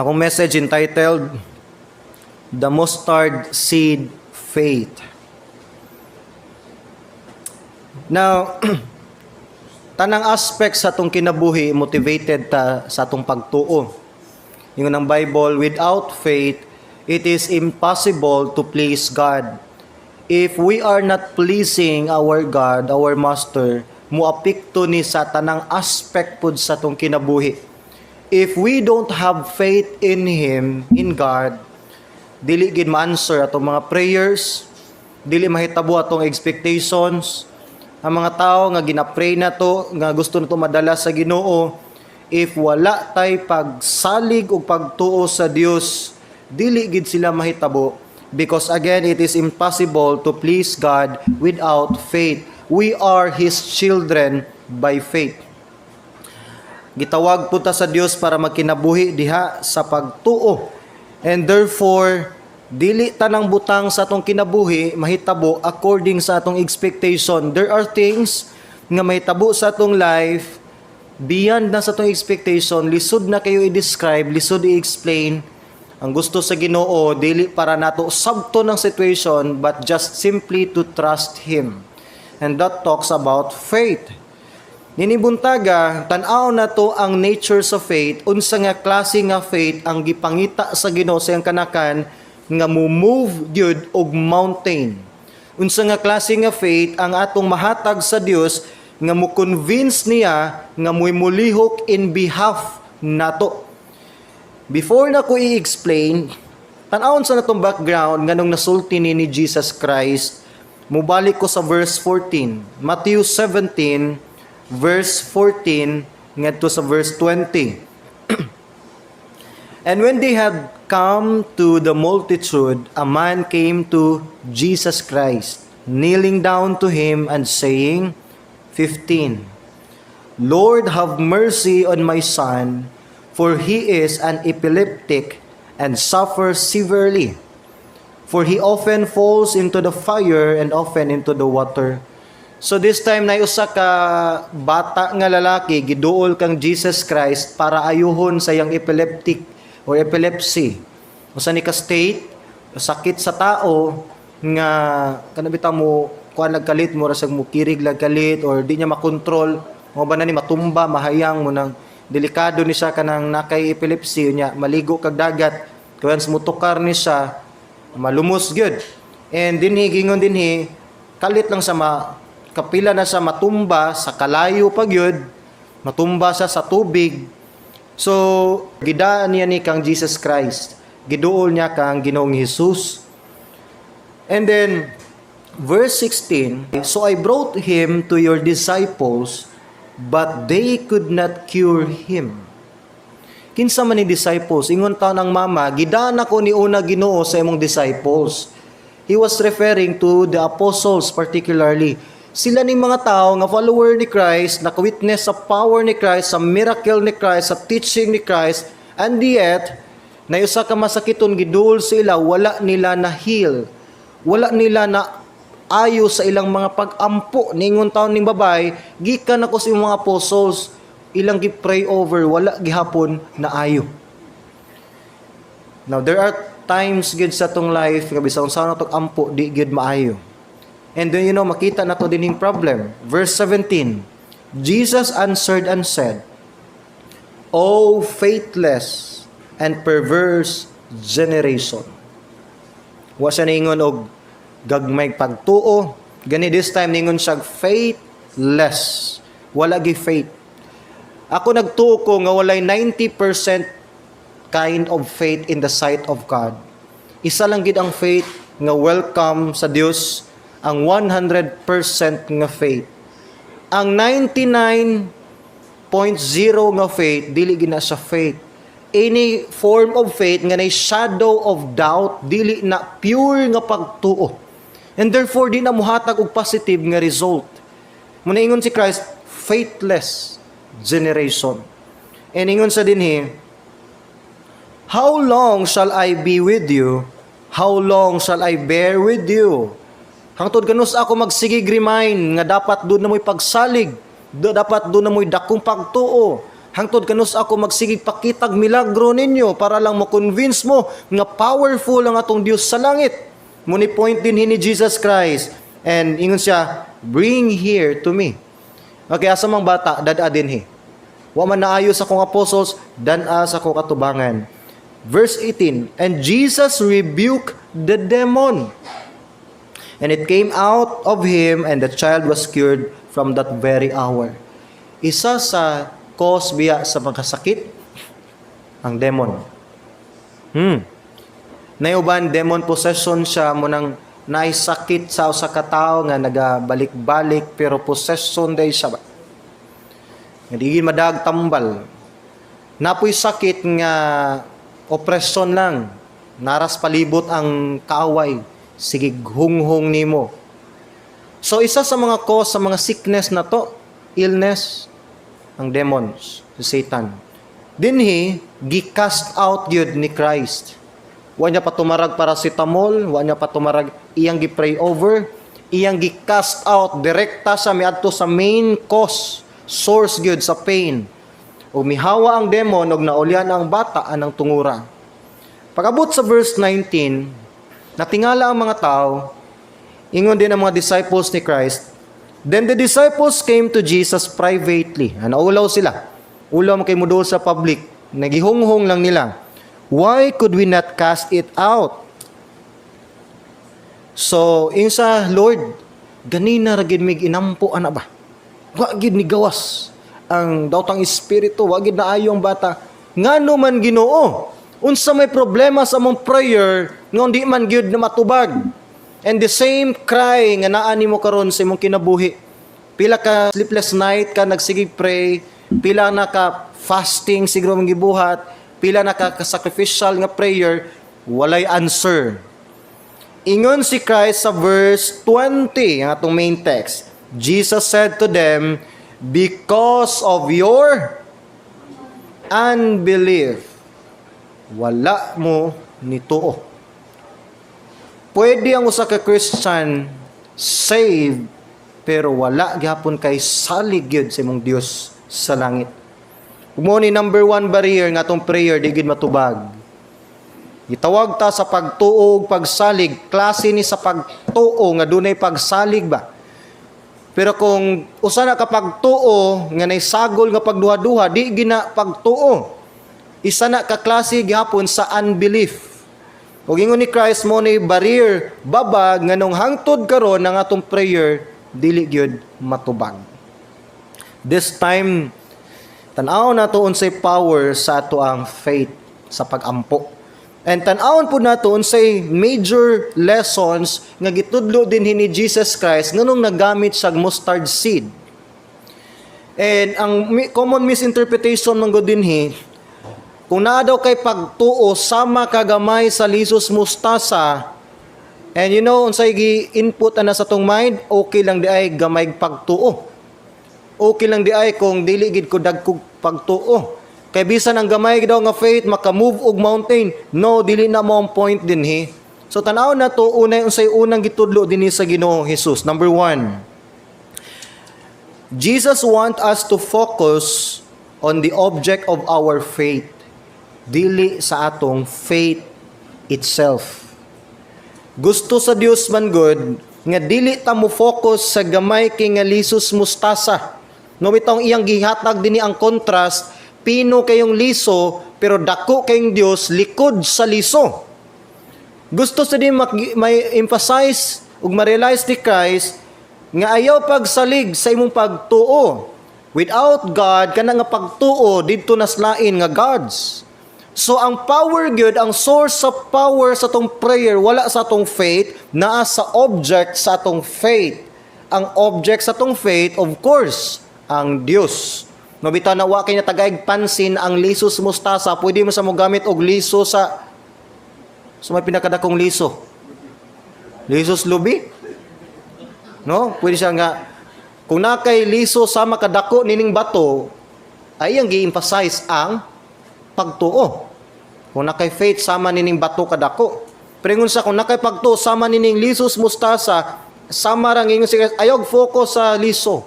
Akong message entitled "The Mustard Seed Faith." Now, tanang aspect sa atong kinabuhi motivated ta sa atong pagtuo. Ingon ang Bible, without faith, it is impossible to please God. If we are not pleasing our God, our Master, muapekto ni sa tanang aspect pud sa atong kinabuhi. If we don't have faith in Him, in God, dili gid ma-answer atong mga prayers, dili mahitabo atong expectations. Ang mga tao nga gina-pray nato, nga gusto nato madala sa Ginoo, if wala tay pagsalig ug pagtuo sa Dios, dili gid sila mahitabo because, again, it is impossible to please God without faith. We are His children by faith. Gitawag po ta sa Dios para magkinabuhi diha sa pagtuo. And therefore, dili tanang butang sa atong kinabuhi mahitabo according sa atong expectation. There are things nga mahitabo sa atong life beyond na sa atong expectation, lisod na kayo i-describe, lisod i-explain. Ang gusto sa Ginoo, dili para nato sabton ang situation, but just simply to trust Him. And that talks about faith. Nini buntaga, tan-aw nato ang nature sa faith, unsa nga klase nga faith ang gipangita sa Ginoo sa iyang kanakan nga mo-move gyud og mountain. Unsa nga klase nga faith ang atong mahatag sa Dios nga mo convince niya nga mo'y mulihok in behalf nato. Before na ko i-explain, tan-awon sa natong background nganong nasulti ni Jesus Christ. Mubalik ko sa verse 14. Matthew 17 verse 14 ngadto sa verse 20. And when they had come to the multitude, a man came to Jesus Christ, kneeling down to him and saying, 15, "Lord, have mercy on my son, for he is an epileptic and suffers severely. For he often falls into the fire and often into the water." So this time na usa ka bata nga lalaki giduol kang Jesus Christ para ayuhon sa iyang epileptic or epilepsy. Usa ni ka state, sakit sa tao nga kana bitaw mo kuan nagkalit mo rasag mo kirig lag kalit or di niya makontrol mo ba na ni matumba, mahayang mo nang delikado ni siya kanang nakay epilepsy niya maligo kag dagat kuan mutukar ni siya, malumos gyud. And dinhi gingon dinhi kalit lang sa ma kapila na sa matumba sa kalayo pa gyud, matumba siya sa tubig. So gidaan niya ni kang Jesus Christ, giduol niya kang Ginoong Jesus. And then verse 16, "So I brought him to your disciples, but they could not cure him." Kinsa man ni disciples? Ingon taon ang mama, "Gidaan ako ni una, Ginoo, sa imong disciples." He was referring to the apostles particularly. Sila ni mga tao nga follower ni Christ, naka-witness sa power ni Christ, sa miracle ni Christ, sa teaching ni Christ, and yet, na usa ka masakiton giduol sila, wala nila na heal. Wala nila na ayo sa ilang mga pag-ampo. Ningon taon ning babay, "Gikan ako sa imong mga apostles, ilang gi-pray over, wala gihapon na ayo." Now, there are times gid sa atong life nga bisan unsa na atong ampo, di gid maayo. And then, makita na to din yung problem. Verse 17, Jesus answered and said, "O faithless and perverse generation." Wa siya ningon og gagmay pagtuo. Gani this time ningon siya faithless. Wala gi faith. Ako nagtuo ko nga walay 90% kind of faith in the sight of God. Isa lang gid ang faith nga welcome sa Dios, ang 100% nga faith. Ang 99.0 nga faith, dili gina sa faith. Any form of faith nga nay shadow of doubt, dili na pure nga pagtuo. And therefore, di na muhatag og positive nga result. Muna ingon si Christ, "Faithless generation." And ingon sa dinhi, "How long shall I be with you? How long shall I bear with you?" Hangtod kanus ako magsigig remind nga dapat doon na mo'y pagsalig, dapat doon na mo'y dakong pagtuo, Hangtod kanus ako magsigig pakitag milagro ninyo para lang mo-convince mo nga powerful ang atong Dios sa langit. Mao ni point dinhi ni Jesus Christ. And ingon siya, "Bring here to me." Okay, asa mang bata, dad-a dinhi. Wa man naayo sa akong apostles, dan-a sa akong katubangan. Verse 18, "And Jesus rebuked the demon. And it came out of him, and the child was cured from that very hour." Isa sa cause biya sa mga sakit, ang demon. Nayuban, demon possession siya mao nang naay sakit sa usa ka tawo nga nagabalik-balik, pero possession day siya ba. Nga di madag tambal. Napoy sakit nga oppression lang. Naras palibot ang kaaway. Sige, hunghong nimo. So isa sa mga cause sa mga sickness na to, illness, ang demons, si Satan. Dinhi, gi-cast out gyud ni Christ. Wa niya patumarag paracetamol, wa niya patumarag, iyang gi-pray over, iyang gi-cast out direkta sa miadto sa main cause, source gyud sa pain. Ug mihawa ang demon ug naulyan ang bata anang tungura. Pag-abot sa verse 19, natingala ang mga tao, ingon din ang mga disciples ni Christ. "Then the disciples came to Jesus privately." Ano, ulaw sila. Ulaw mo kay mudol sa public. Nagihunghong lang nila. "Why could we not cast it out?" So, ingon sa, "Lord, ganina ra gid mig inampo ana ba? Wa gid ni gawas ang daotang espiritu, wa gid naayo ang bata. Ngano man, Ginoo? Unsa may problema sa among prayer nga di man gyud na matubag?" And the same cry nga naa nimo karon sa imong kinabuhi. Pila ka sleepless night ka nagsigig pray, pila na ka fasting siguro mong gibuhat, pila na ka sacrificial nga prayer, walay answer. Ingon si Christ sa verse 20, ang atong main text. Jesus said to them, "Because of your unbelief," wala mo nituo. Pwede ang usa ka Christian saved pero wala gihapon kay salig gyud sa imong Dios sa langit. Mao ni number one barrier nga atong prayer di gid matubag. Gitawag ta sa pagtuo ug pagsalig, klase ni sa pagtuo nga dunay pagsalig ba. Pero kung usa na ka pagtuo nga nay sagol nga pagduha-duha, di gina pagtuo. Isa na ka klase gihapon sa unbelief. Ug ingon ni Christ, mao ni barrier babag nganong hangtod karon ang atong prayer dili gyud matubag. This time, tan-aw nato unsay power sa ato ang faith sa pagampo. And tan-awon pud nato unsay major lessons nga gitudlo din ni Jesus Christ nganong nagamit siya mustard seed. And ang common misinterpretation man gud dinhi, kung naa daw kay pagtuo sama kagamay sa lisos mustasa, and you know unsay gi-input ana sa tong mind, okay lang di ay gamay pagtuo. Okay lang di ay kung dili gid ko dagkog pagtuo. Kay bisan ang gamay daw nga faith maka-move og mountain. No, dili na mo ang point dinhi. So tan-aw na to unay unsay unang gitudlo dinhi sa Ginoong Hesus. Number one, Jesus want us to focus on the object of our faith, dili sa atong faith itself. Gusto sa Dios man gud nga dili ta mo focus sa gamay kay nga lisos mustasa. No, bitong iyang gihatag dinhi ang contrast, pino kayong liso pero dako kayong Dios likod sa liso. Gusto sa din may emphasize ug ma-realize ni Christ nga ayaw pagsalig sa imong pagtuo. Without God, kana nga pagtuo didto naslain nga gods. So ang power gyud, ang source sa power sa atong prayer wala sa atong faith, naa sa object sa atong faith. Ang object sa atong faith, of course, ang Dios. No, bitaw na wa kay natagaig pansin ang lisos mustasa, pwede mo sa mo gamit og liso sa may pinakadakong liso. Lisos lubi? No? Pwede siya nga kung na kay liso sa makadako nining bato, ay ang gi-emphasize ang pagtuo. Kung na kay faith sama nining bato kadako. Pero ingon sa kung na kay pagtuo sama nining lisos mustasa, sama ra ingon si Christ, ayog focus sa liso.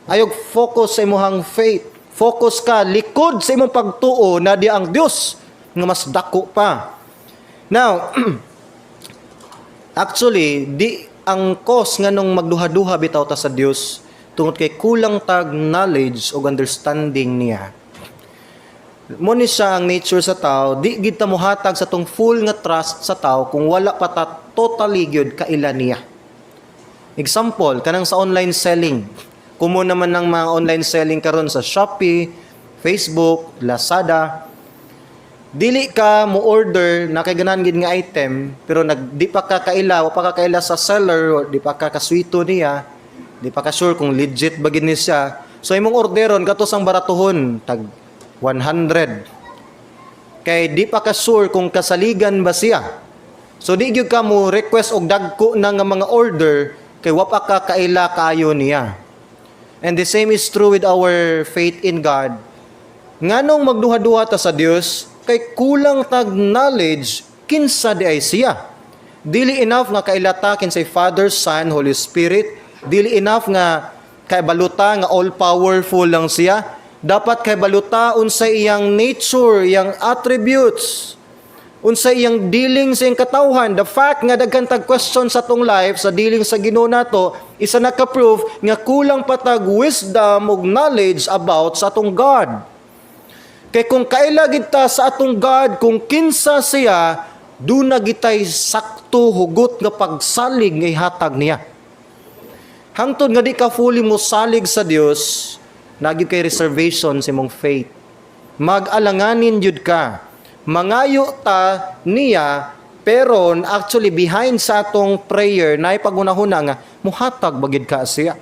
Ayog focus sa imuhang faith. Focus ka likod sa imong pagtuo na di ang Dios nga mas dako pa. Now, actually, di ang cause nga nung magduha-duha bitaw ta sa Dios tungod kay kulang tag knowledge o understanding niya. Mo ni siya ang nature sa tao, di gid ta mohatag sa tong full nga trust sa tao kung wala pa ta totally gyud kaila niya. Example, kanang sa online selling. Kumo naman ng mga online selling karon sa Shopee, Facebook, Lazada. Dili ka mo order na kay ganahan gid nga item pero nag di pa ka kaila, wa pa ka kaila sa seller, or di pa ka kaswito niya, di pa ka sure kung legit ba gid ni siya. So imong orderon kato sang baratuhon tag 100. Kay di pa ka sure kung kasaligan ba siya. So di gyud ka mo request og dagko na nga mga order kay wa pa ka kaila kaayo niya. And the same is true with our faith in God. Nganong magduha-duha ta sa Dios kay kulang tag knowledge kinsa di ay siya. Dili enough nga kaila ta kinsay Father, Son, Holy Spirit. Dili enough nga kay baluta nga all powerful lang siya. Dapat kay baluta unsay iyang nature, iyang attributes, unsa iyang dealing sa iyang katawhan. The fact nga daghan tag question sa atong life sa dealing sa Ginoo nato, isa na ka proof nga kulang pa tag wisdom ug knowledge about sa atong God. Kay kung kaila gid ta sa atong God kung kinsa siya, duna gitay sakto hugot nga pagsalig nga ihatag niya. Hangtod nga di ka fully mo salig sa Dios, naa gyud kay reservation sa imong faith. Mag-alanganin jud ka. Mangayo ta niya, pero actually behind sa atong prayer naay pagunahuna nga muhatag ba gid ka siya.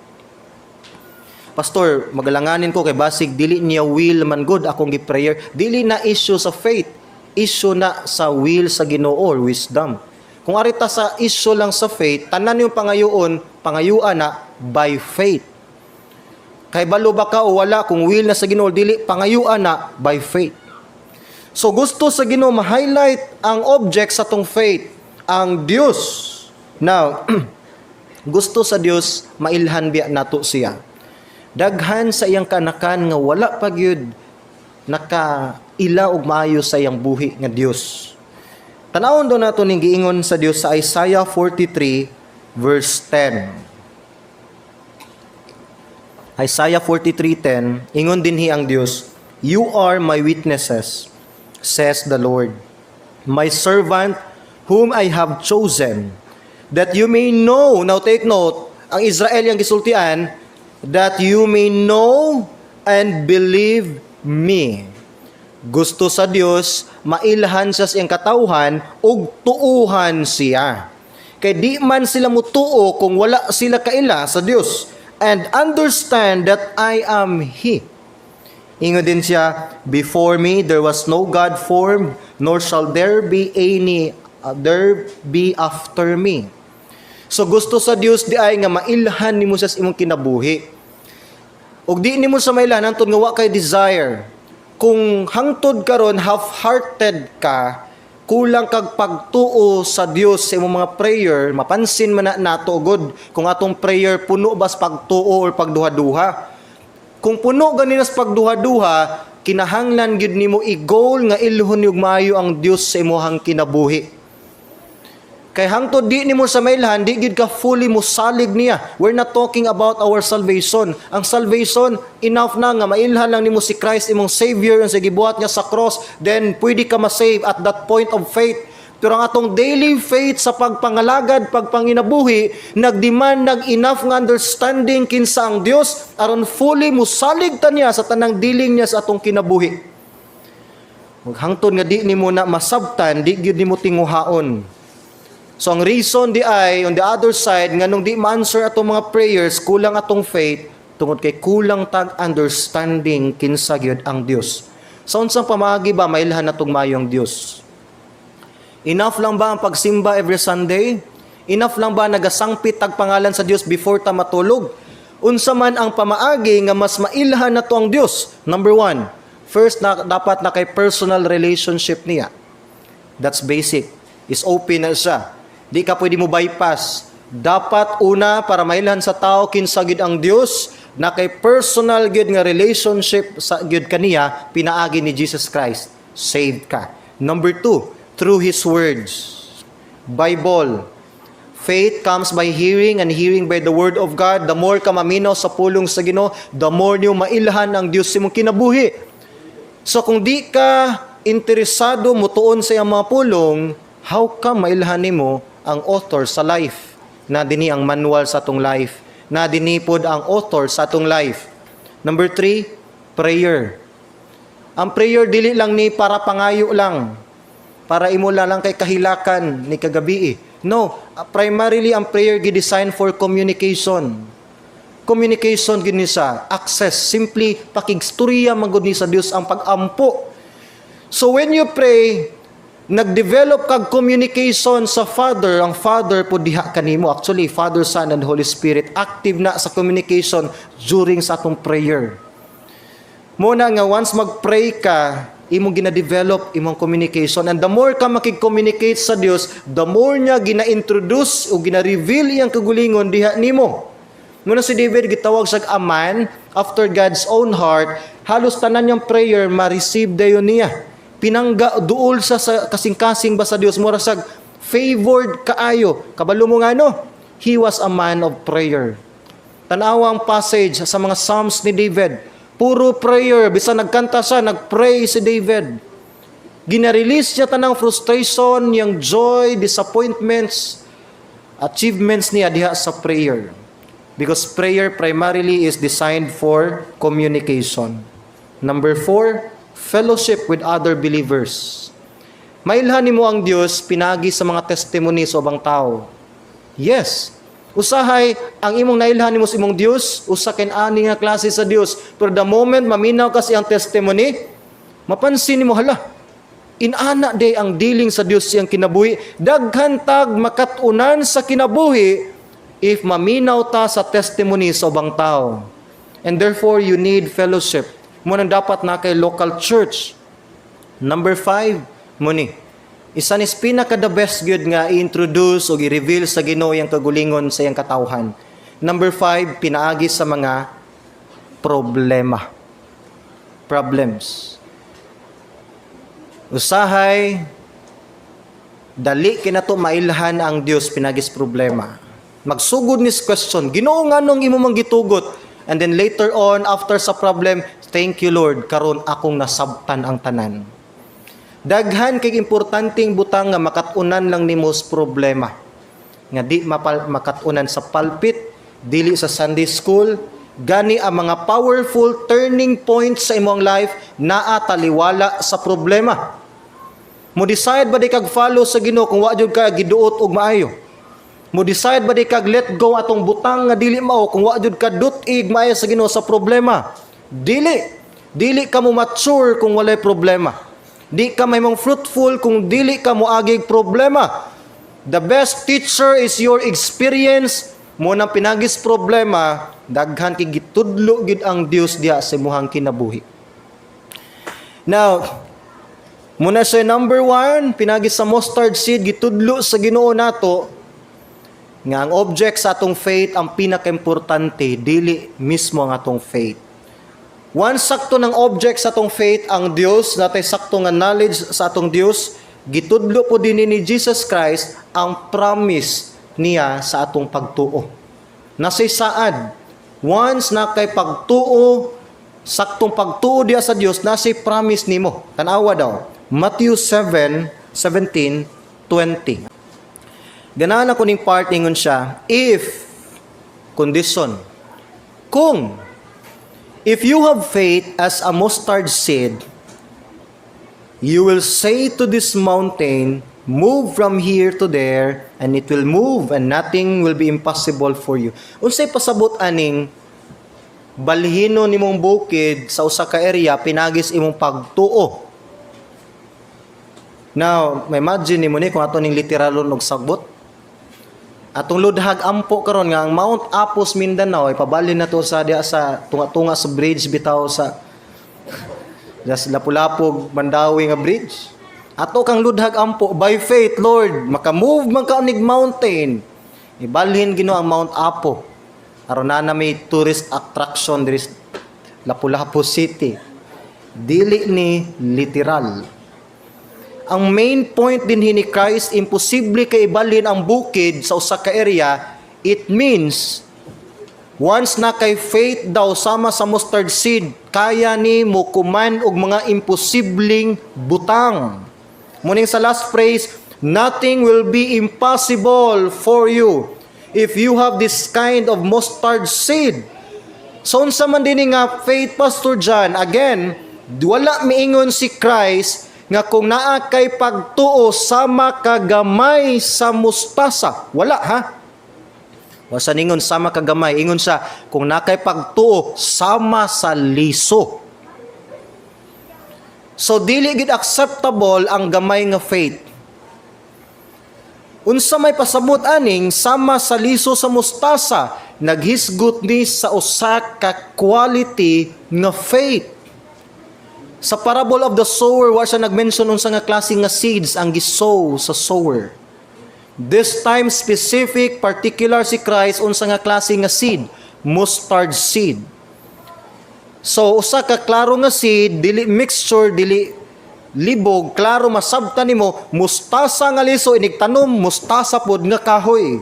Pastor, magalanganin ko kay basig dili niya will man good akong gi-prayer. Dili na issue sa faith, issue na sa will sa Ginoo or wisdom. Kung ari ta sa issue lang sa faith, tanan yung pangayoon, pangayuan na by faith. Kay balo ba ka o wala kung will na sa Ginoo dili, pangayuan na by faith. So gusto sa Ginoo ma-highlight ang object sa tong faith, ang Dios. Now, gusto sa Dios mailhan biya nato siya. Daghan sa iyang kanakan nga wala pa gyud nakaila og maayo sa iyang buhi nga Dios. Tanawon do nato ning giingon sa Dios sa Isaiah 43 verse 10. Isaiah 43:10, ingon dinhi ang Dios, "You are my witnesses, says the Lord, my servant whom I have chosen, that you may know," now take note, ang Israel yung gisultian, "that you may know and believe me." Gusto sa Dios mailhan siya sa iyang katawhan ug tuuhan siya. Kay di man sila mutuo kung wala sila kaila sa Dios. "And understand that I am He." Ingon din siya, "Before me there was no God formed, nor shall there be any there be after me." So gusto sa Dios di ay nga mailhan nimo sa imong kinabuhi. Ug di nimo sa mailhan hangtod nga wa kay desire. Kung hangtod karon half-hearted ka, kulang kag pagtuo sa Dios sa imong mga prayer, mapansin man na nato gud kung atong prayer puno ba sa pagtuo or pagduha-duha. Kung puno gani nas pagduha-duha, kinahanglan gyud nimo i-goal nga ilhon yung maayo ang Dios sa imong kinabuhi. Kay hangtod di nimo sa mailhan, di gid ka fully mosalig niya. We're not talking about our salvation. Ang salvation, enough na nga mailhan lang nimo si Christ imong Savior ang sa gibuhat niya sa cross, then pwede ka ma-save at that point of faith. Pero ang atong daily faith sa pagpangalagad, pagpanginabuhi, nagdemand nag enough nga understanding kinsa ang Dios aron fully mosalig ta niya sa tanang dealing niya sa atong kinabuhi. Ug hangtod nga di nimo na masabtan, di gyud nimo tinguhaon. So ang reason di ay on the other side nga nung di ma-answer atong mga prayers, kulang atong faith tungod kay kulang tag understanding kinsa gyud ang Dios. Sa unsang pamaagi ba mailhan natong maayo ang Dios? Enough lang ba ang pagsimba every Sunday? Enough lang ba nagasangpit tag pangalan sa Dios before ta matulog? Unsa man ang pamaagi nga mas mailhan nato ang Dios? Number one, first na dapat na kay personal relationship niya. That's basic. Is open na siya. Di ka pwede mo bypass. Dapat una para mailhan sa tao kinsa gid ang Dios, Na kay personal gyud nga relationship sa gyud kaniya pinaagi ni Jesus Christ. Saved ka. Number two, through His words. Bible. Faith comes by hearing and hearing by the word of God. The more ka maminaw sa pulong sa Ginoo, the more niyo mailhan ang Dios sa imong kinabuhi. So kung di ka interesado mutuon sa iyang mga pulong, how come mailhan nimo ang author sa life? Na dinhi ang manual sa atong life. Na dinhi pod ang author sa atong life. Number three, prayer. Ang prayer, dili lang ni para pangayo lang. Para imo lang kay kahilakan ni kagabi. No, primarily ang prayer gi-design for communication. Communication gid ni siya, access, simply pakigstorya man gud ni sa Dios ang pag-ampo. So when you pray, nag-develop kag communication sa Father, ang Father po diha kanimo. Actually, Father, Son, and Holy Spirit active na sa communication during sa atong prayer. Muna nga once mag-pray ka, imong gina-develop imong communication, and the more ka makig-communicate sa Dios, the more niya gina-introduce o gina-reveal iyang kagulingon diha nimo. Muna si David gitawag siya a man after God's own heart, halos tanan niyang prayer ma-receive dayon niya. Pinangga duol sa kasing-kasing ba sa Dios, mura sa favored kaayo. Kabalo mo nga no, he was a man of prayer. Tanawa ang passage sa mga Psalms ni David. Puro prayer. Bisan nagkanta siya, nagpray si David. Gina-release niya tanang frustration, yung joy, disappointments, achievements niya diha sa prayer. Because prayer primarily is designed for communication. Number four, fellowship with other believers. Mailhan nimo ang Dios pinagi sa mga testimony sa ubang tao. Yes. Usahay ang imong nailhan nimo sa imong Dios, usa ken ani nga klase sa Dios. Pero the moment maminaw ka sa iyang testimony, mapansin nimo, hala, inana day ang dealing sa Dios siyang kinabuhi. Daghan tag makat-unan sa kinabuhi if maminaw ta sa testimony sa ubang tao. And therefore, you need fellowship. Mo nang dapat na kay local church. Number five, muni. Isa ni pinaka the best good nga i-introduce o i-reveal sa Ginoo yang kagulingon sa iyang katawhan. Number five, pinaagi sa mga problema. Problems. Usahay, dali kinato mailhan ang Dios pinagis problema. Magsugod nis question, "Ginoo, nganong imo mang gitugot?" And then later on, after sa problem, "Thank you, Lord, karon akong nasabtan ang tanan." Daghan kay importanteng butang nga makat-unan lang nimo sa problema. Nga di makat-unan sa pulpit, dili sa Sunday school, gani ang mga powerful turning points sa imong life naa taliwala sa problema. Mo decide ba di kag follow sa Ginoo kung wa jud ka giduot og maayo? Mo decide ba di kag let go atong butang nga dili mao kung wa jud ka dut-ig maayo sa Ginoo sa problema? Dili. Dili ka mo mature kung walay problema. Di ka mahimong fruitful kung dili ka moagig problema. The best teacher is your experience. Mo nang pinagis problema, daghan kay gitudlo gid ang Dios diha sa imong kinabuhi. Now, muna sa number one, pinagi sa mustard seed, gitudlo sa Ginoo nato nga ang object sa atong faith ang pinakaimportante, dili mismo ang atong faith. Once sakto ng object sa atong faith ang Dios, natay sakto nga knowledge sa atong Dios, gitudlo po din ni Jesus Christ ang promise niya sa atong pagtuo. Nasay saad. Once na kay pagtuo, saktong pagtuo diya sa Dios, nasay promise nimo. Tanawa daw. Matthew 7, 17, 20. Ganahan ako ning part, ingon siya, if, condition, kung, if you have faith as a mustard seed, you will say to this mountain, 'Move from here to there,' and it will move, and nothing will be impossible for you." Unsay pasabot aning balhino nimong bukid sa usa ka area pinagis imong pagtuo? Now, may imagine nimo ni kung ato ning literalon og sagbot. Atong ludhag ampo karon nga ang Mount Apos, Mindanao ay pabalhin na to sa diha sa tunga-tunga sa bridge bitaw sa just Lapu-Lapu, Mandaue nga bridge. Ato kang ludhag ampo by faith, "Lord, maka-move man ka nig mountain." Ibalhin Ginoo ang Mount Apo. Aron na may tourist attraction diri sa Lapu-Lapu City. Dili ni literal. Ang main point din ni Christ, imposible kay ibalhin ang bukid sa usa ka area. It means once na kay faith daw sama sa mustard seed, kaya ni mo kuman og mga imposibleng butang. Muning sa last phrase, "Nothing will be impossible for you if you have this kind of mustard seed." So unsa man dinhi nga faith, Pastor John? Again, wala miingon si Christ nga kung naa kay pagtuo sama kagamay sa mustasa. Wala ha. Wa sa ningon sama kagamay, ingon siya kung naa kay pagtuo sama sa liso. So dili gid acceptable ang gamay nga faith. Unsa may pasabot aning sama sa liso sa mustasa? Naghisgot ni sa usa ka quality nga faith. Sa parable of the sower, wa siya nag-mention unsa nga klase nga seeds ang gisow sa sower. This time specific, particular si Christ unsa nga klase nga seed, mustard seed. So usa ka klaro nga seed, dili mixture, dili libog, klaro masabtan nimo mustasa nga liso, inig tanom mustasa pod nga kahoy.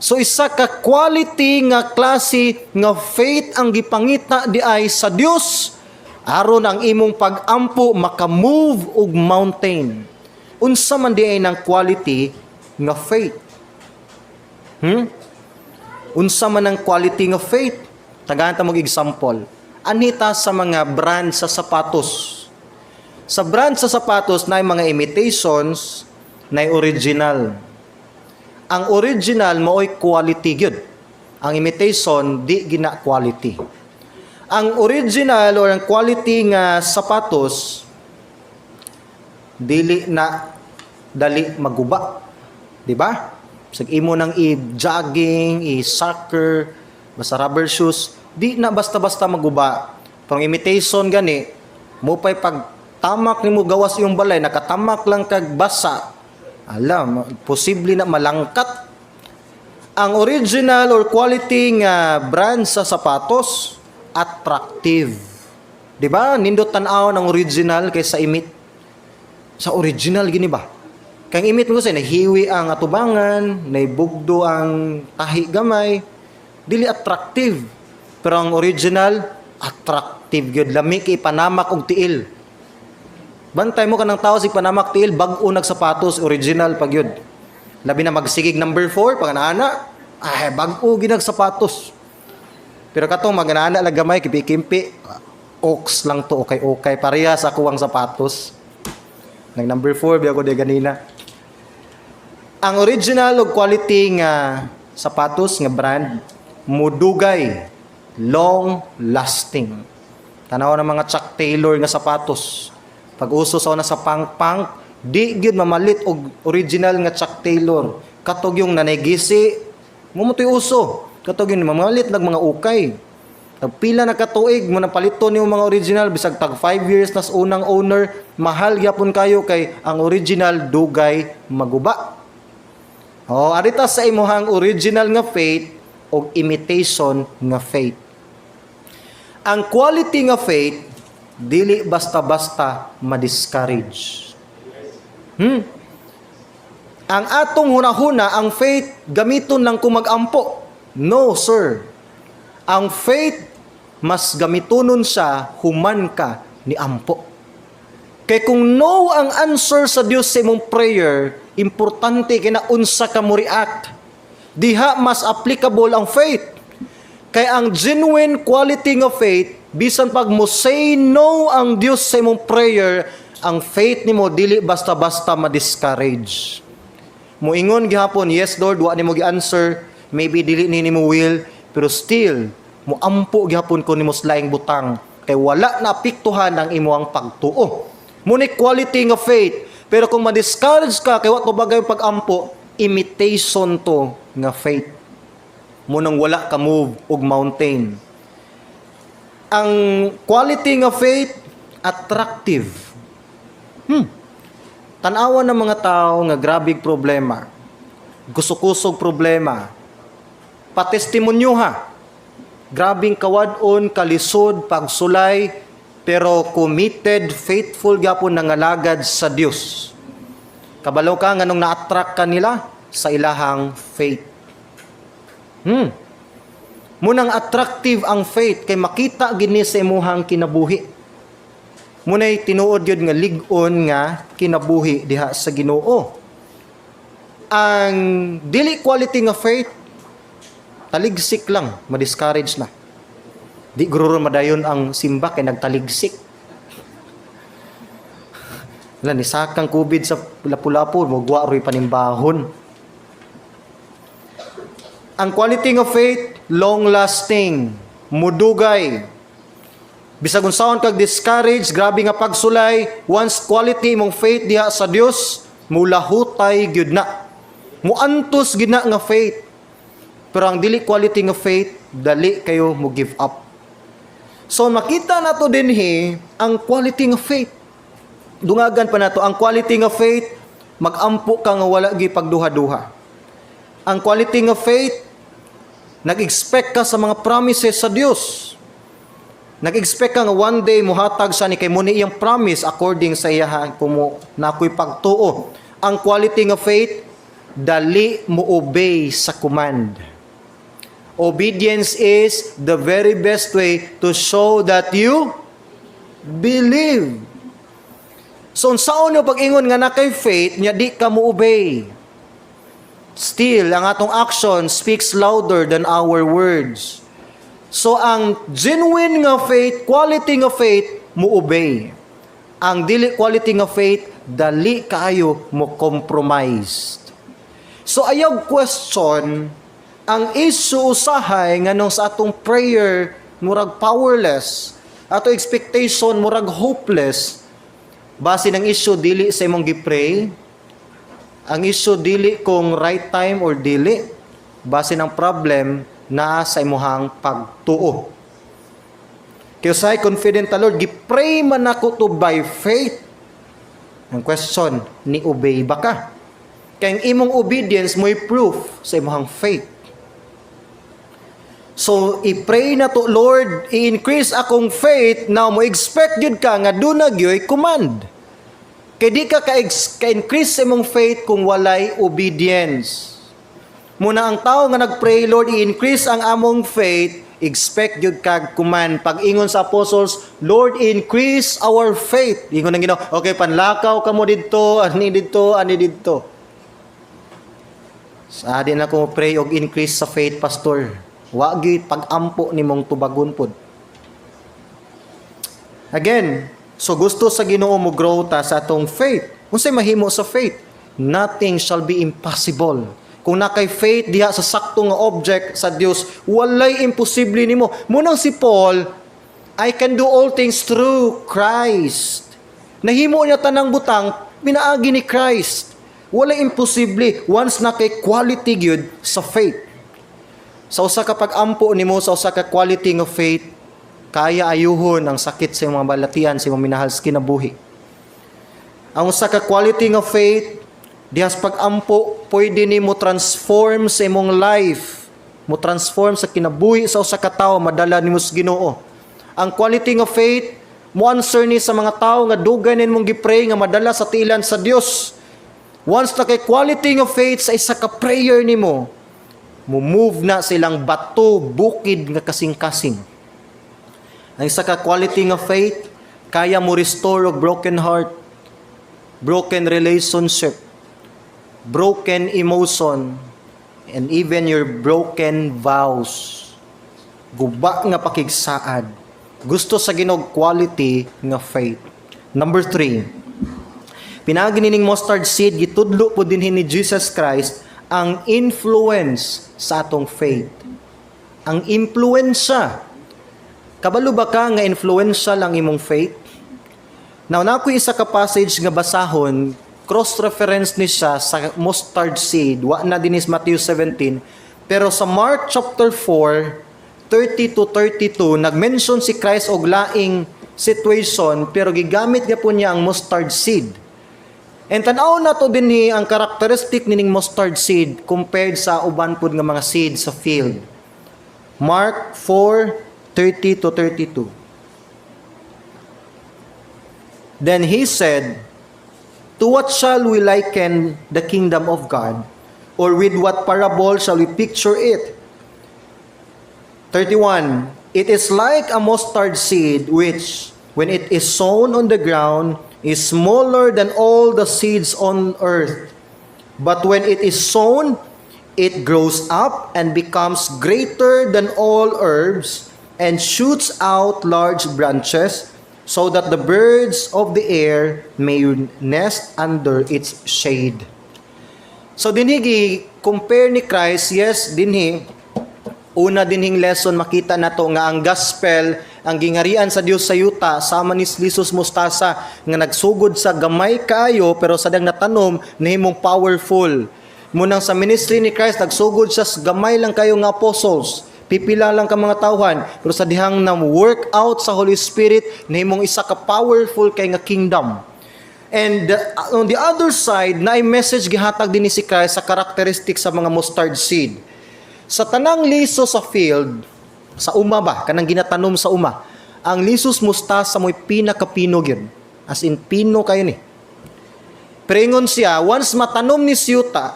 So isa ka quality nga klase nga faith ang gipangita di ay sa Dios aron ang imong pag-ampo maka-move og mountain. Unsa man di ay ng quality nga faith? Unsa man ang quality nga faith? Tagaan ta mag example. Anhita sa mga brand sa sapatos. Sa brand sa sapatos na mga imitations, na original. Ang original mao'y quality gyud. Ang imitation di gina quality. Ang original or ang quality nga sapatos dili na dali maguba. Di ba? Sag imo nang i-jogging, i-soccer, basta rubber shoes, di na basta-basta maguba. Pero ang imitation gani, mo pa'y pag tamak nimo gawas yung balay, nakatamak lang kag basa, alam, posible na malangkat. Ang original or quality nga brand sa sapatos, attractive. Di ba? Nindot tan-aw ng original kaysa imit. Sa original gini ba? Kang imit mo kasi nahiwi ang atubangan, naibugdo ang tahi gamay, dili attractive. Pero ang original, attractive gyud. Lami kay panamak og tiil. Bantay mo kanang tao si panamak tiil, bag-o nagsapatos, original pag yun. Labi na magsigig number 4, pag ana, ay bag-o ginag sapatos. Pero katong maganana lang gamay, kipi-kimpi, ox lang to, okay okay, parehas ako ang sapatos. Nag number 4, biya ko di ganina. Ang original og quality nga sapatos nga brand, mudugay, long lasting. Tanaw ng mga Chuck Taylor nga sapatos. Pag uso sa una sa punk punk, di gyud mamalit og original nga Chuck Taylor. Katog yung nanay gisi, mo mo to'y uso. Katog yung mamalit nag mga ukay. Tag pila na katuig mo nang paliton yung mga original, bisag tag 5 years nas unang owner, mahal gyapon kayo kay ang original dugay maguba. Oh, arita sa imuhang original nga faith o imitation nga faith. Ang quality nga faith dili basta-basta ma-discourage. Ang atong hunahuna, ang faith gamiton lang kung mag-ampo. No, sir. Ang faith mas gamitonon siya human ka ni ampo. Kay kung no ang answer sa Dios sa imong prayer, importante kay na unsa ka mo react. Diha mas applicable ang faith. Kay ang genuine quality nga faith, bisan pag mo say no ang Dios sa imong prayer, ang faith nimo dili basta-basta ma-discourage. Moingon gihapon, "Yes Lord, wa nimo gi-answer, maybe dili ni nimo will," pero still moampo gihapon ko nimo sa laing butang kay wala na apektuhan ang imong pagtuo. Muni quality nga faith. Pero kung ma-discourage ka kay wa bagay yung pag-ampo, imitation to nga faith. Munang wala ka move og mountain. Ang quality nga faith, attractive. Tanawan ng mga tao nga grabing problema. Gusto-kusog problema. Patestimonyo ha. Grabing kawad-on, kalisod, pagsulay, pero committed, faithful gyapon nangalagad sa Dios. Kabalo ka nganong na-attract ka nila sa ilahang faith. Munang attractive ang faith kay makita gini sa imuhang kinabuhi. Munay tinuod gyud nga lig-on nga kinabuhi diha sa Ginoo. Ang dili quality nga faith, taligsik lang, ma-discourage na. Di guro madayon ang simba kay nagtaligsik. Wala ni sakang COVID sa Lapu-Lapu, mogwa ro'y panimbahon. Ang quality nga faith, long lasting, mudugay. Bisag unsaon kag discourage, grabe nga pagsulay, once quality imong faith diha sa Dios, mulahutay gyud na. Muantos gyud na nga faith. Pero ang dili quality nga faith, dali kayo mo give up. So makita nato dinhi ang quality nga faith. Dungagan pa nato ang quality nga faith, magampo ka nga wala gi pagduha-duha. Ang quality nga faith, nag-expect ka sa mga promises sa Dios. Nag-expect ka nga one day muhatag sa ni kay mo ni iyang promise according sa iya kumo na ako'y pagtuo. Ang quality nga faith, dali mo obey sa command. Obedience is the very best way to show that you believe. So, unsaon nyo pag-ingon nga na kay faith, nya di ka mo obey? Still, ang atong action speaks louder than our words. So, ang genuine nga faith, quality nga faith, mo obey. Ang dili quality nga faith, dali kaayo mo compromise. So, ayaw question, ang issue usahay nganong sa atong prayer murag powerless, ato expectation murag hopeless, base ng issue dili sa imong gi-pray, ang issue dili kung right time or dili, base ng problem naa sa imuhang pagtuo. Kaya usahay confident ta, "Lord, gi-pray man ako to by faith." Ang question, ni obey ba ka? Kaya ang imong obedience mo'y proof sa imong faith. So, i-pray na to, "Lord, i-increase akong faith." Now, mo expect yun ka nga duna gyoy command. Kay di ka ka-increase sa imong faith kung walay obedience. Muna ang tao nga nag-pray, "Lord, i-increase ang among faith," expect yun kag command. Pag ingon sa apostles, "Lord, increase our faith." Ingon ng Ginoo, "Okay, panlakaw ka mo didto, ani didto, ani didto." Sa di na ko pray og increase sa faith, Pastor. Wa gyud pag-ampo nimong tubagon pod. Again, so gusto sa Ginoo mo grow ta sa atong faith. Unsay mahimo sa faith? Nothing shall be impossible. Kung nakay faith diha sa sakto nga object sa Dios, walay imposible nimo. Munang si Paul, "I can do all things through Christ." Nahimo niya tanang butang pinaagi ni Christ. Walay imposible once na kay quality gyud sa faith. Sa usa ka pag-ampo nimo sa usa ka quality nga faith, kaya ayuhon ang sakit sa imong mga balatian, sa imong minahal sa kinabuhi. Ang usa ka quality nga faith, dihas pag-ampo, pwede nimo transform sa imong life, mo transform sa kinabuhi sa usa ka tawo madala nimo sa Ginoo. Ang quality nga faith, mo answer ni sa mga tawo nga dugay nimong gi-pray nga madala sa tiilan sa Dios. Once na kay quality nga faith sa isa ka prayer nimo, mo move na silang bato, bukid nga kasing-kasing. Ang isa ka quality nga faith, kaya mo restore og broken heart, broken relationship, broken emotion, and even your broken vows. Guba nga pakigsaad. Gusto sa Ginoo quality nga faith. Number 3, pinaagi nining mustard seed, gitudlo po din ni Jesus Christ ang influence sa atong faith. Ang impluensya. Kabalo ba ka nga influential ang imong faith? Now, na isa ka passage nga basahon, cross-reference ni siya sa mustard seed. Wa na din is Matthew 17. Pero sa Mark chapter 4, 30 to 32, nag-mention si Christ og laing situation, pero gigamit niya po niya ang mustard seed. And tan-aw na to dinhi ang characteristic nining mustard seed compared sa uban pud nga mga seed sa field. Mark 4:30 to 32. Then he said, "To what shall we liken the kingdom of God? Or with what parable shall we picture it?" 31. "It is like a mustard seed which, when it is sown on the ground, is smaller than all the seeds on earth. But when it is sown, it grows up and becomes greater than all herbs and shoots out large branches so that the birds of the air may nest under its shade." So dinhi gi-compare ni Christ, yes, dinhi una dinhing lesson makita nato nga ang gospel, ang gingharian sa Dios sa yuta, sama ni lisos mustasa nga nagsugod sa gamay kaayo pero sa dang natanom nahimong powerful. Munang sa ministry ni Christ, nagsugod siya sa gamay lang kayo nga apostles. Pipila lang ka mga tawhan, pero sa dihang na work out sa Holy Spirit, nahimong isa ka powerful kay nga kingdom. And on the other side, naay message gihatag din ni si Christ sa characteristics sa mga mustard seed. Sa tanang liso sa field, sa uma ba, kanang ginatanom sa uma, ang lisos mustasa mo'y pinakapino gyud. As in, pino kayo ni. Pero ingon siya, once matanom ni sa yuta,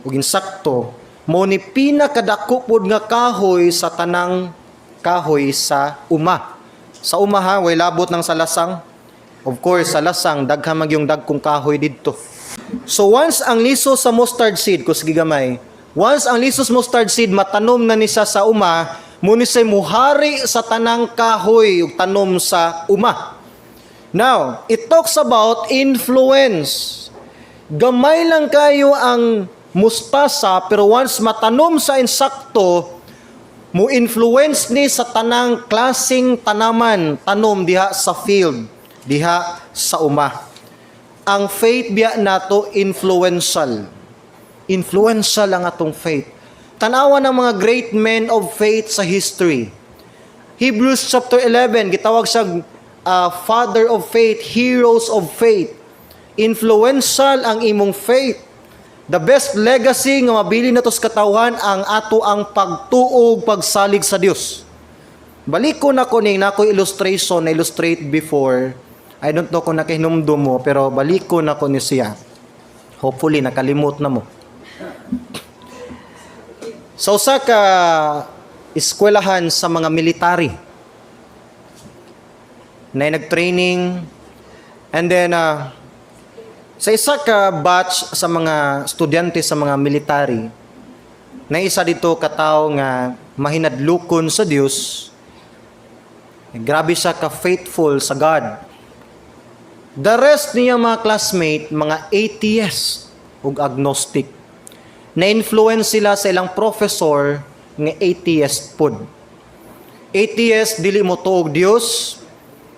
ug insakto, mo ni pinakadako pod nga kahoy sa tanang kahoy sa uma. Sa uma ha, way labot ng salasang. Of course, sa lasang, daghan man yung dagkong kahoy didto. So once ang liso sa mustard seed, kusgi gamay, once ang lisos mustard seed matanom na ni siya sa uma, mo ni siya muhari sa tanang kahoy ug tanom sa uma. Now, it talks about influence. Gamay lang kayo ang mustasa pero once matanom sa insakto, mo influence ni sa tanang klaseng tanaman, tanom diha sa field, diha sa uma. Ang faith biya nato influential. Influential ang atong faith. Tanawa ng mga great men of faith sa history. Hebrews chapter 11, gitawag siya father of faith, heroes of faith. Influential ang imong faith. The best legacy nga mabili nato sa katawhan ang ato ang pagtuo ug pagsalig sa Dios. Balik ko na ko ning nako illustration na illustrate before. I don't know kung nakahinumdum mo, pero balik ko na ko ni siya. Hopefully nakalimot na mo. Sa usa ka eskwelahan sa mga military na nag-training and then sa isa ka batch sa mga estudyante sa mga military na isa dito katawo nga mahinadlukon sa Dios. Grabe siya ka faithful sa God. The rest niya mga classmate, mga atheist ug agnostic. Na-influence sila sa ilang professor nga atheist pod. Atheist, dili mo tuog Dios,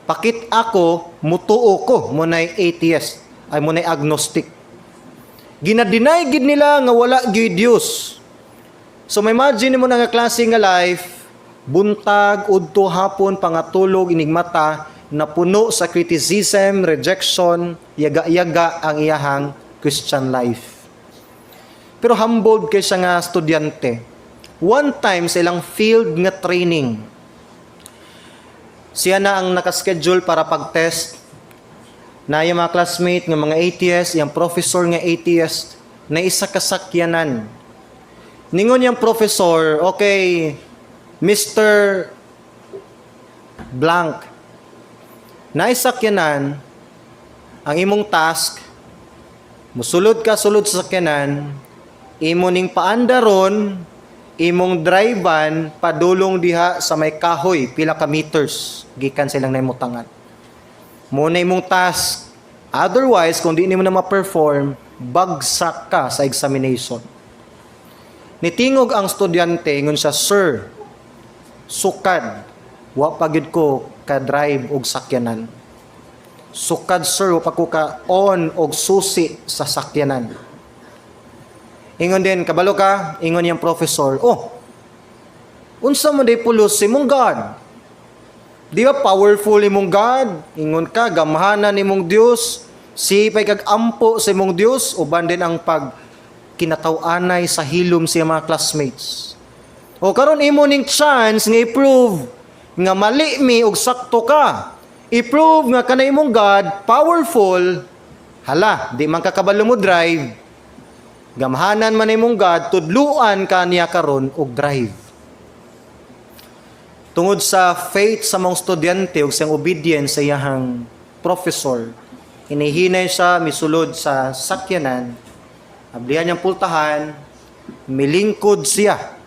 pakit ako, mutuo ko, mo nay atheist, ay mo nay agnostic. Gina-deny gid nila nga wala gyud Dios. So may imagine mo na nga klase nga life, buntag, udto, hapon, pangatulog, inigmata, na puno sa criticism, rejection, yaga-yaga ang iyahang Christian life. Pero humbled kay siya nga estudyante. One time sa ilang field nga training, siya na ang nakaschedule para pag-test na yung mga classmate nga mga atheist, yung professor nga atheist, na isa kasakyanan. Ningon yung professor, "Okay, Mr. Blank, naisakyanan, ang imong task, musulod ka sulod sa sakyanan, imo ning paandaron, imong drive-an padulong diha sa may kahoy, pila ka meters, gikan silang naimutangan. Mo na imong task. Otherwise, kung di nimo na ma-perform, bagsak ka sa examination." Nitingog ang estudyante, ingon siya, "Sir, sukad, wa pa gyud ko ka-drive og sakyanan. Sukad, sir, wa pa ko ka-on og susi sa sakyanan." Ingon din, "Kabalo ka," ingon niyang professor, "Oh, unsa man day pulos imong God? Di ba powerful imong God? Ingon ka, gamhanan imong Dios, sipay kag ampo sa imong Dios," uban din ang pag kinataw-anay sa hilom siya mga classmates. O karon imo ning chance nga i-prove nga mali mi ug sakto ka. I-prove nga kanay imong God powerful. Hala, di man ka kabalo mo drive. Gamhanan man imong God, tudluan ka niya karon og drive. Tungod sa faith sa mga estudyante ug siyang obedience sa iyahang professor, inihinay siya misulod sa sakyanan, ablihan niyang pultahan, milingkod siya.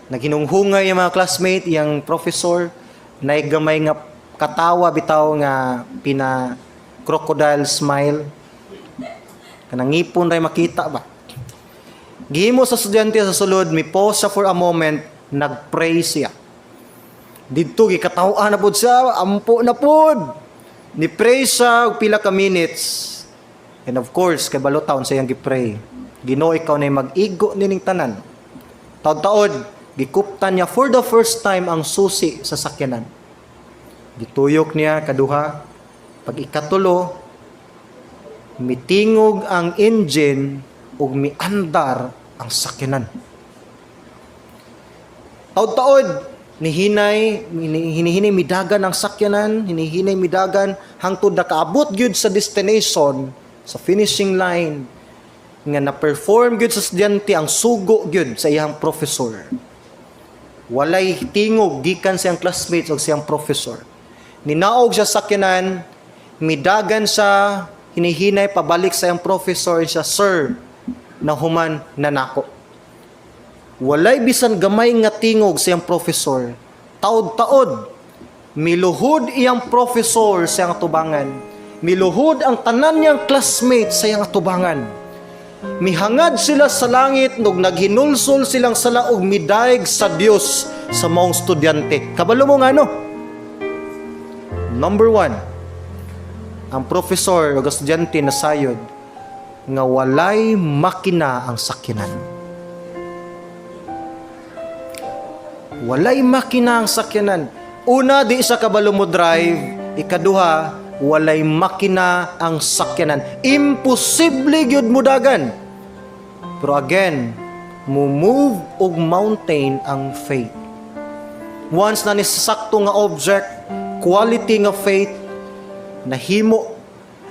Naghinunghungay yung mga classmate, iyang professor, naigamay nga katawa bitaw nga pina crocodile smile. Kanang ngipon ray makita ba? Gihimo sa estudyante sa sulod, mi pause siya for a moment, nagpray siya. Didto gikataw-an na pud siya, ampo na pud. Ni pray siya og pila ka minutes. And of course, kay balo taon sa iyang gi-pray. Ginoo, ikaw na mag-igo nining tanan. Taod-taod, gikuptan niya for the first time ang susi sa sakyanan. Gituyok niya kaduha. Pag ikatulo, mitingog ang engine ug miandar ang sakyanan. Taod-taod, nihinay, hinihinay midagan ang sakyanan, hinihinay midagan, hangtod nakaabot gyud sa destination, sa finishing line, nga na-perform gyud sa estudyante ang sugo gyud sa iyang professor. Walay tingog gikan siyang classmates o siyang professor. Ninaog siya sa sakyanan, midagan siya, hinihinay pabalik sa iyang professor siya, "Sir, nahuman na nako." Walay bisan gamay nga tingog sa iyang professor. Taod-taod, miluhod iyang professor sa iyang atubangan. Miluhod ang tanan niyang classmates sa iyang atubangan. Mihangad sila sa langit ug naghinulsol silang sala og midayeg sa Dios sa maong estudyante. Kabalo mo ngano? Number one, ang professor o estudyante nasayod nga walay makina ang sakyanan. Walay makina ang sakyanan. Una, di siya kabalo mo drive. Ikaduha, walay makina ang sakyanan. Imposible gyud mo dagan. Pero again, mo-move og mountain ang faith. Once na nisakto nga object, quality nga faith, nahimo.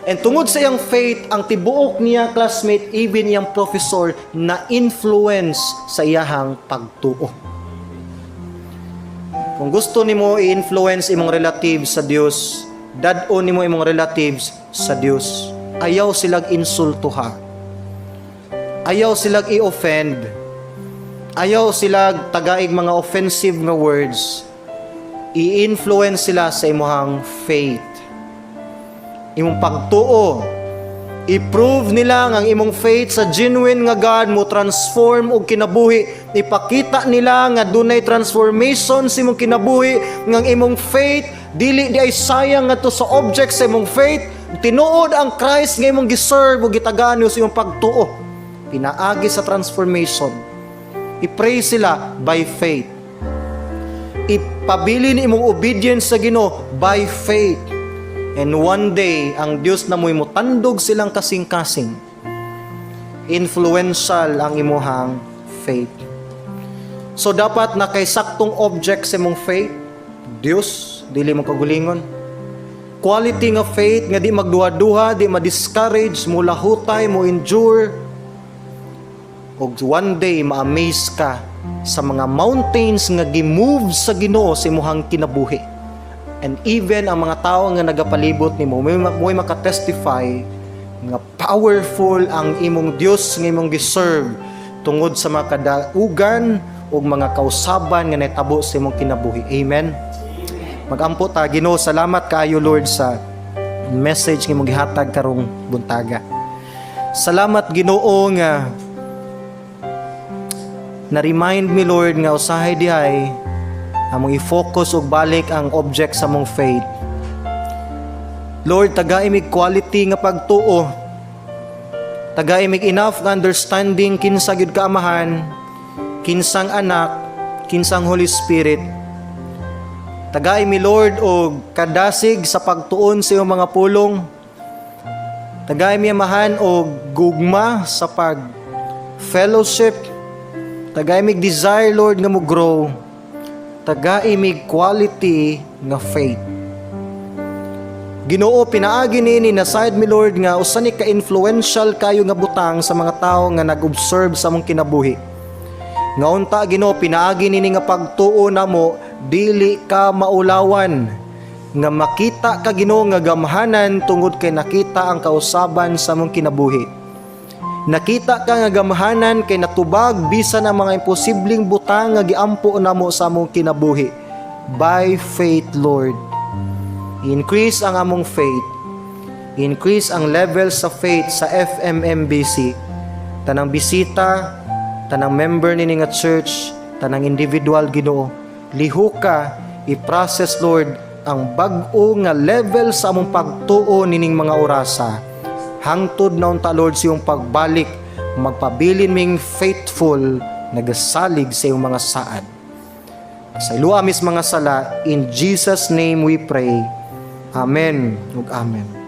And tungod sa iyang faith, ang tibuok niya classmate, even iyang professor, na influence sa iyahang pagtuo. Kung gusto nimo i-influence imong relatives sa Dios, dad-on nimo imong relatives sa Dios. Ayaw silag insultuha. Ayaw silag i-offend. Ayaw silag tagaig mga offensive nga words. I-influence sila sa imuhang faith. Imong pagtuo. I-prove nila nga ang imong faith sa genuine nga God mo transform og kinabuhi. Ipakita nila nga dunay transformation sa imong kinabuhi, nga ang imong faith dili di ay sayang ngadto sa object sa imong faith. Tinuod ang Christ nga imong giserve ug gitagaan sa imong pagtuo. Pinaagi sa transformation. I-pray sila by faith. Ipabilin imong obedience sa Ginoo by faith. And one day, ang Dios na mo'y mutandog silang kasing-kasing. Influential ang imuhang faith. So dapat na kay saktong object sa imong faith, Dios, dili mo kagulingon. Quality nga faith nga di magduha-duha, di ma-discourage, mo lahutay, mo endure. Og one day ma-amaze ka sa mga mountains nga gi-move sa Ginoo sa imuhang kinabuhi. And even ang mga tao nga nagapalibot nimo, mo'y makatestify nga powerful ang imong Dios nga imong giserve tungod sa mga kadaugan ug mga kausaban nga nahitabo sa imong kinabuhi. Amen. Magampo ta. Ginoo, salamat kaayo, Lord, sa message nga imong gihatag karong buntaga. Salamat, Ginoo, nga na-remind mi, Lord, nga usahay dihay among i-focus ug balik ang object sa among faith. Lord, tagai mig quality nga pagtuo. Tagai mig enough nga understanding kinsa gyud ka Amahan, kinsang Anak, kinsang Holy Spirit. Tagai mi, Lord, og kadasig sa pagtuon sa iyong mga pulong. Tagai mi, Amahan, og gugma sa pag fellowship. Tagai mig desire, Lord, nga mo grow. Tagai mig quality nga faith. Ginoo, pinaagi niini na side mi, Lord, nga usa ni ka influential kayo nga butang sa mga tawo nga nag-observe sa among kinabuhi. Nga unta, Ginoo, pinaagi nini nga pagtuo namo dili ka maulawan, nga makita ka, Ginoo, nga gamhanan tungod kay nakita ang kausaban sa among kinabuhi. Nakita ka nga gamhanan kay natubag bisan ang mga imposibleng butang nga giampo namo sa among kinabuhi. By faith, Lord. Increase ang among faith. Increase ang level sa faith sa FMMBC. Tanang bisita, tanang member nini nga church, tanang individual, Ginoo. Lihuka i-process, Lord, ang bag-o nga level sa among pagtuo nining mga orasa. Hangtod na unta, Lord, sa iyong pagbalik, magpabilin ming faithful nagasalig sa iyong mga saad. Pasayloa mis mga sala, in Jesus' name we pray. Amen ug amen.